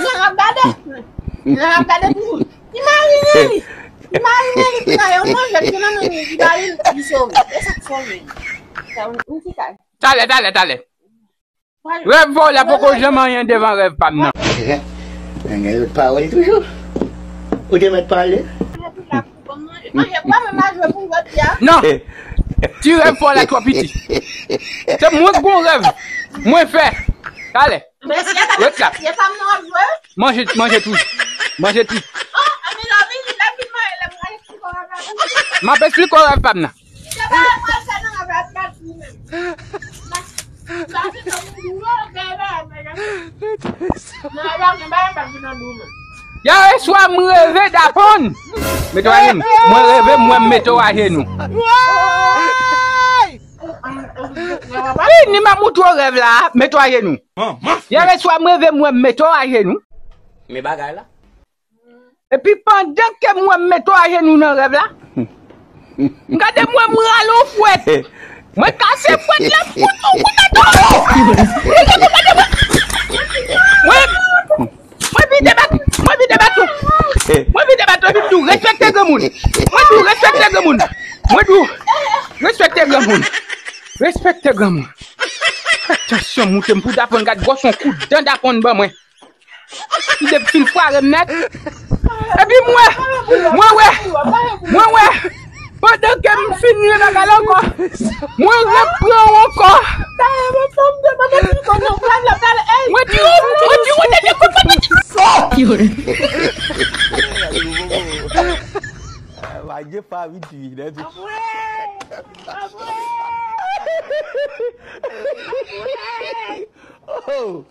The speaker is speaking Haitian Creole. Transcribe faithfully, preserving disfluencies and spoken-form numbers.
Nèg ap gade. Nèg ap gade toujou. Imajine li. Imajine li ki nan yon manje ki nan men li, li ba li, li sove. E sa k sove. Sa yon ti kay. Talè, talè, talè. Rèv vòlè poko janm anyen devan rèv pa m nan. Nèg yo pawòl toujou. Ou te mèt pale. Manje bwa, men m a jwe pou jodi a. Non. Ti rèv pa w la twò piti. Se mwen k gon rèv. Mwen fè. Talè. Ret la. Manje, manje tou. Manje tou. M ap esplike w rèv pa m nan. Yè swa m reve Dapòn. Mete w ajenou. Mwen reve, mwen mete w ajenou. Wi, ni m ap moutre w rèv la, mete w ajenou. Yè swa m reve, mwen mete w ajenou. Men bagay la. Epi pandan ke mwen mete w ajenou nan rèv la, m gade mwen m rale yon fwèt. Mwen kase fwèt la, m fout ou kout baton. Mwen, mwen vide bat, mwen vide baton. Mwen vide baton, epi m di w respekte granmoun. Mwen di w respekte granmoun. Mwen di w respekte granmoun. Respekte granmoun. Fè tansyon moute m pou dapon gad gwòs yon kout dan dapon ban mwen. Li te fin fware m nèt. Epi mwen, mwen wè, mwen wè, pandan ke m fin rive lakay la ankò, mwen repran w ankò. Mwen di w, mwen di w, mwen te di w, mwen te di w. Vai de favi de vida. Oh!